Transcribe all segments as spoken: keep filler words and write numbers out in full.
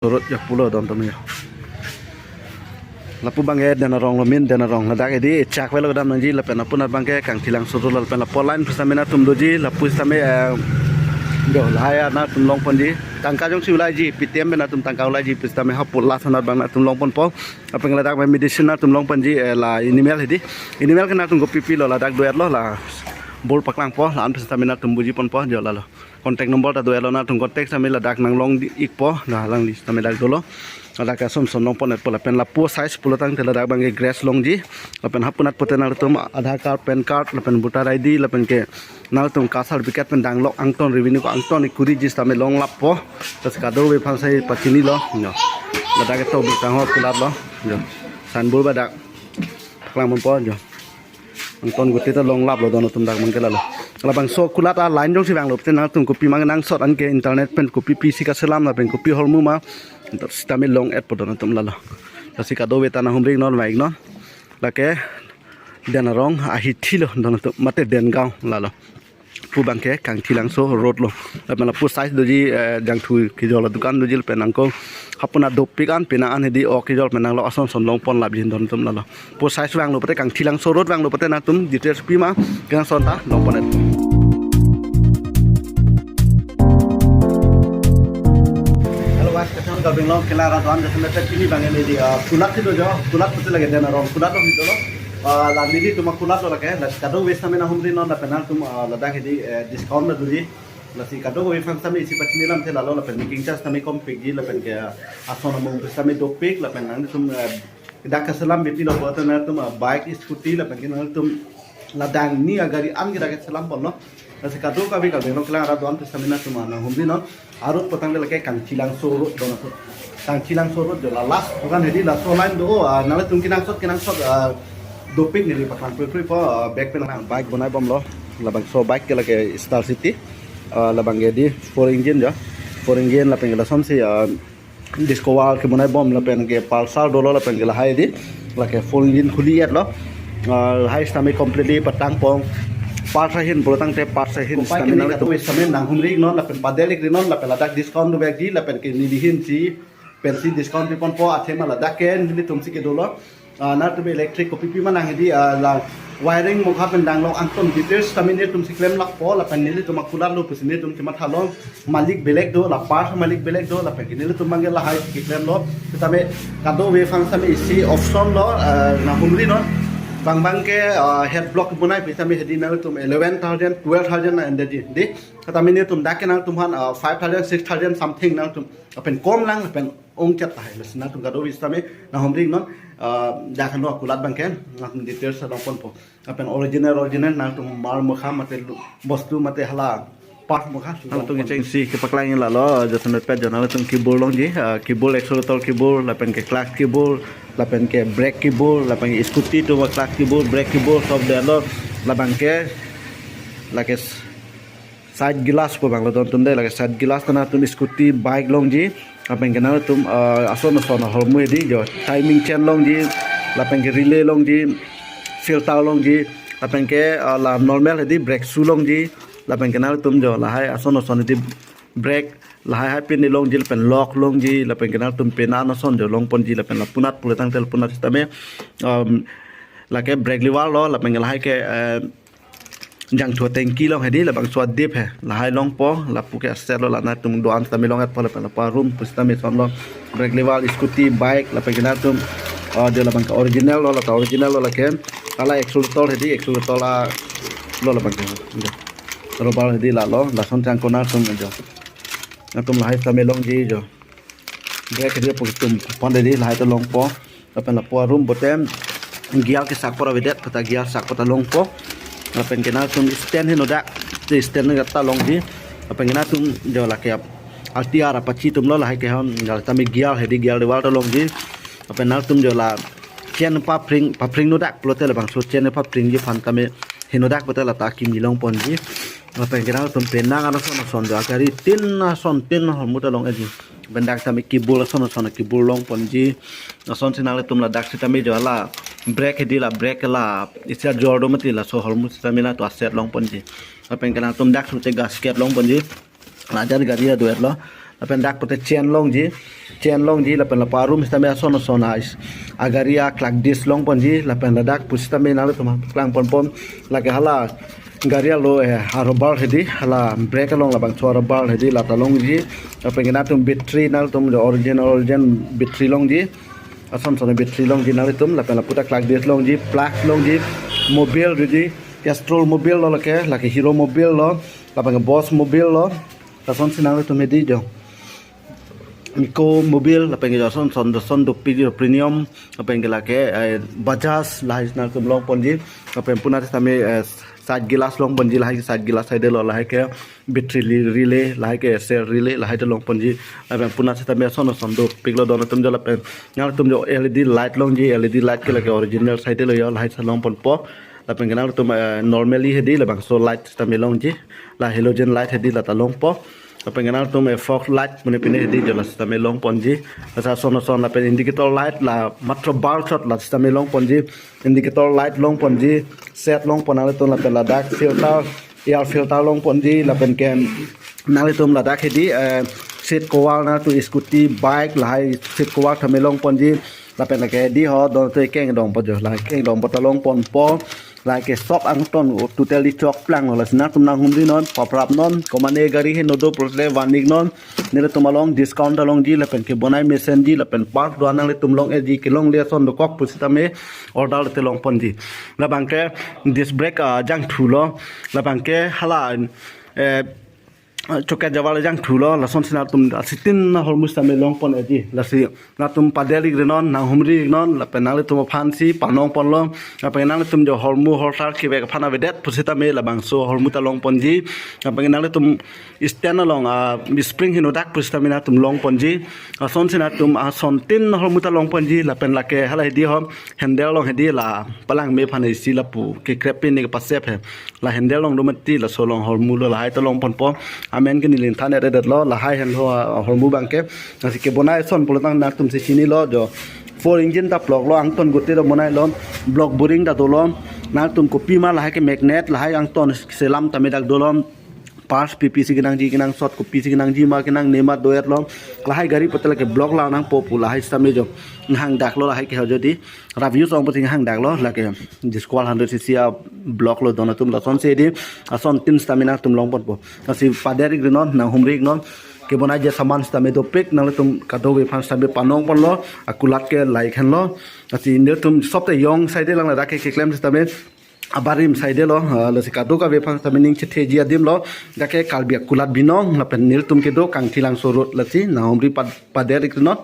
Road ya pulo don tumi. Lapu abangke Den Arong lo, main Den Arong. Ladak hedi chak velo kedam nangji, lapen lapu anat abangke Kangthilangso Road lo, lapen lapu line pusitame nangtum doji, lapu sitame, eh, do lahai nangtum longponji. Tangka jongsi ulaiji, Paytm pen nangtum tangka ulaiji, pusitame ha pulo lason anat abang nangtum longponpo. Lapen ladak abang medicine nangtum longponji, eh, la animal hedi. Animal ke nangtum kopi pilo ladak do-etlo, la board paklangpo, la-an pusitame nangtum bujiponpo, jo lalo. Contact number ta do-etlo, nangtum contact sitame ladak nanglong di-ikpo, la alangli sitame dak dolo. Ladak ason son longpon-etpo lapen lapu size pulo tangte ladak abangke grass longji. Lapen ha pu anat pute nangtum Aadhaar card, PAN card, lapen voter I D, lapen ke nangtum caste certificate pen danglok angton revenue ko angton ikuriji sitame longlappo. Lasi kadokave aphan si pachinilo. Jo. Ladak ketok bukang ho kulat lo. Jo. Signboard ba dak. Paklang ponpo jo. Angton gute ta longlaplo don atum dak abangke lalo. Labangso kulat a-line jongsi vanglo pute nangtum kopi ma nangsot anke internet pen kopi pisi kaselam lapen kopi ahormu ma sitame long-etpo don atum lalo. Lasi kadokave ta nanghumri non, vang non. Lake Den Arong ahithi lo don atum, mate Dengaon lalo. Pu abangke Kangthilangso Road lo. Lapen lapu size doji, eh, jangthu kejol adukan doji lapen angko ha pu anat dopik an, penang an hedi ok kejol penang lo ason son longponlapji don atum lalo. Pu size vanglo pute Kangthilangso Road vanglo pute nangtum details pima kenangsot ta longpon-et. Hello guys, kachan gabing long kelang arat do-an jasemet pini abangke hedi, ah, kulat si do jo, kulat pute lake Den Arong kulat lo hedi lo. Ah, la nelitum akulat lo lake, la kadokave sitame nanghumri non lapen nangtum, ah, ladak hedi, eh, discount ta doji. Lasi kadokave aphan sitame isi pachini lamthe lalo lapen making charge sitame kompikji lapen ke ason amung sitame dopik lapen nangtum, eh, dak kaselam bepilo pute nangtum, ah, bike, scooty lapen ke nangtum ladak ni agari an ke dak kaselamponlo. Lasi kadokave kachan gabing long kelang arat do-an pusitame nangtum nanghumri non. A-road pu tangte lake Kangthilangso Road don atum. Kangthilangso Road jo la last dukan hedi, laso line do, ah, nangtum kenangsot kenangsot, ah, dopik neli paklang pui pui po, ah, bag pen nang bike bonaibomlo. Labangso bike ke lake Star City. Ah, labangke hedi four engine jo. Four engine lapen ke lasonsi, ah, Discover kebonaibom lapen ke Pulsar dolo lapen ke lahai hedi. Lake four engine khuli-etlo. Ah, lahai sitame completely patangpon. Parts ahin pulo tangte parts ahin sitame nangtum sitame nanghumri non lapen padel-ikri non lapen ladak discount dovekji lapen ke nelihin si pensi discount piponpo athema ladak ke nelitum si kedolo. Ah, nangtum electric kopi pima nang hedi, ah, la wiring mokha pen danglok angton details sitame nelitum si klemlappo lapen nelitum akulat lo pusi nelitum kemathalo. Malik belek do, la part malik belek do, lapen ke nelitum abangke lahai keklemlo. Sitame kadokave aphan sitame isi option lo, ah, nanghumri non. Bang bang ke, ah, head block bonai pi sitame hedi nangtum eleven thousand, twelve thousand na endetji. Di, sitame nelitum dak ke nangtum aphan, ah, five thousand, six thousand something nangtum. Lapen kom lang lapen ongchet tahai. Lasi nangtum kadokave sitame nanghumri non, ah, dak hano akulat abangke nangtum details longponpo. Lapen original, original nangtum mar mokha mate lu-, bostu mate hala part mokha. Nangtum kechengsi kepaklang lalo, jasemet pet jo nangtum cable longji, ah, cable, accelerator cable, lapen ke clutch cable, lapen ke brake cable, lapen ke scooty atum clutch cable, brake cable, sob detlo, labangke, lake s-, side glass pu abanglo don atum de, lake side glass ta nangtum scooty, bike longji, lapen ke nangtum, ah, ason ason ahormu hedi jo, timing chain longji, lapen ke relay longji, filter longji, lapen ke, ah, la normal hedi brake shoe longji, lapen ke nangtum jo lahai ason ason hedi brake lahai hai pin longji lapen lock longji, lapen ke nangtum pena ason jo longponji lapen lapu anat pulo tangte lapu anat sitame, um, lake brake lever lo, lapen ke lahai ke, eh, jangthu tanki long hedi, labangso adip he, lahai longpo, lapu ke aset lo, la nangtum do-an sitame long-etpo lapen lapu arum pusitame son lo, brake lever, scooty, bike, lapen ke nangtum, ah, jo labangke original lo, lata original lo lake, hala accelerator hedi, accelerator la lo labangke, jo. Rubber hedi lalo, lason chang kona sum jo. Nangtum lahai sitame longji jo. Brake hedi pu atum pon hedi lahai ta longpo. Lapen lapu arum pute gear kesak pora avedet pata gear sak pata longpo. Lapen ke nangtum stand henodak, te stand henodak ta longji. Lapen ke nangtum jo lake R T R Apache atum lo lahai ke hon, jo la tame gear hedi gear lever ta longji. Lapen nangtum jo la chain papring, papring nodak pulote labangso chain papringji aphan tame henodak pute lata kimi longponji. Lapen ke nangtum penang ason ason jo agari tin ason tin ahormu ta long-etji. Lapen dak tame cable ason ason cable longponji. Asonsi nanglitum ladak sitame jo hala brake hedi la brake la isi ajor do mati laso ahormu sitame latum aset longponji. Lapen ke nangtum dak sute gasket longponji. Lajar gari adu-etlo. Lapen dak pute chain longji, chain longji, lapen lapu arum sitame ason ason a, agari aklak dis longponji, lapen ladak pusitame nanglitum klangponpo, lake hala gari alo, eh, a rubber hedi, hala brake along labangso a rubber hedi, lata longji, lapen ke nangtum battery, nangtum jo original, original battery longji, ason ason battery longji nanglitum, lapen lapu ta klak dis longji, plug longji, mobile hedi, Castrol mobile lo lake, lake Hero mobile lo, lapen ke Bosch mobile lo, lasonsi nanglitum hedi jo. Miko mobile, lapen ke jo ason ason, ason dopik jo premium, lapen ke lake, eh, Bajaj, lahai nangtum longponji, lapen puna sitame, eh, side glass longponji, lahai side glass side lo, lahai ke battery li-, relay, lahai ke cell relay, lahai ta longponji, lapen puna sitame ason ason dopik lo don atum jo lapen, nangtum jo L E D light longji, L E D light ke lake original side lo jo, lahai ta longponpo, lapen ke nangtum, eh, normally hedi labangso light sitame longji, la halogen light hedi lata longpo. Lapen ke nangtum, eh, fog light mane pine hedi jo la sitame longponji. Lasi ason ason lapen indicator light la matro bar shot la sitame longponji. Indicator light longponji. Set longpon nanglitum lapen ladak filter, air filter longponji. Lapen ke nanglitum ladak hedi, eh, seat cover nangtum scooty, bike lahai seat cover tame longponji. Lapen lake hedi ho don tu kengdongpo jo, la kengdongpo ta longponpo. Lake sok angton totally chokplang lo, lasi nangtum nanghumri non, paprap non, komane gari he nodo pulote van-ik non, nelitum along discount ta longji, lapen kebonai mesenji, lapen part do-an nanglitum long-eji, kelongle ason dokok pusitame order te longponji. Labang ke disc brake, ah, jangthu lo, labang ke hala, eh, choket javar jangthu lo, lasonsi nangtum asitin ahormu sitame longpon-eji, lasi nangtum pader-ik ri non, nanghumri-ik non, lapen nanglitum aphansi panongponlo, lapen nanglitum jo hormu hortar kevek aphan avedet pusitame labangso hormu ta longponji, lapen nanglitum stand along, ah, spring henodak pusitame nangtum longponji, lasonsi nangtum asontin ahormu ta longponji, lapen lake hala hedi ho, handle along hedi la palangme aphan isi lapu kekrep pine kepasep he. La handle along do mati, laso along hormu lo, lahai ta longponpo. Amen ke neli than-et-et lo, lahai henlo, ah, hormu abang ke. Lasi kebonai ason pulotang nangtum si chinilo jo. Four engine ta block lo, angton gote ta bonai lo. Block bearing ta dolo. Nangtum kopima lahai ke magnet, lahai angton selam tame dak dolo. Parts pipi si kenangji, kenangsot, kopisi kenangji ma, kenangne ma do-et lo. Lahai gari pute lake block la nangpo pu lahai sitame jo. Hangdak lo lahai ke ho jodi. Rough use ong pusi hangdak lo, lake disc one hundred C C a block lo don atum, lasonsi hedi asontin sitame nangtum longponpo. Lasi pader-ik ri non, nanghumri-ik non. Kebonai je saman sitame dopik, nanglitum kadokave aphan sitame panongponlo, akulat ke lahai henlo. Lasi nelitum sop ta jong side lang ladak ke keklem sitame abarim side lo, ah, lasi kadokave aphan sitame ning chetheji adim lo, dak ke Karbi akulat binong, lapen nelitum kedo Kangthilangso road, lasi nanghumri pad-, pader-ik ri non.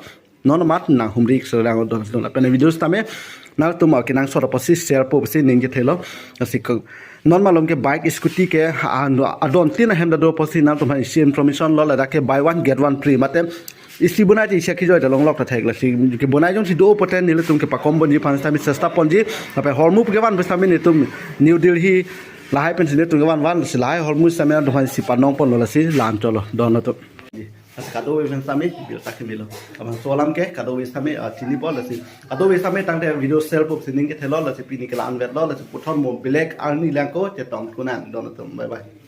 Non amat nanghumri-ik serang don don. Lapen video sitame nangtum akenangsot apotsi share po pusi ning kethelo. Lasi ke non malom ke bike scooty ke, ah, no, adontin ahem ta do apotsi nangtum aphan isi information lo, ladak ke buy one get one free mate isi bonai te isi akejoi ta longlok ta thek, lasi kebonai jongsi do pote nelitum kepakomponji aphan sitame chesta ponji, lapen hormu kevan sitame nelitum New Delhi lahai pensi nelitum kevan van, lasi lahai hormu sitame nangtum aphansi panongponlo, lasi la-an cholo don atum. Lasi kadokave aphan sitame birta kemelo. Labangso alam ke kadokave sitame, ah, chinipo, lasi kadokave sitame tangte video share po pusi ning kethelo, lasi pini ke la-anvet lo, lasi puthot mo belek arni lang ko chetong thu nang don atum. Bye bye.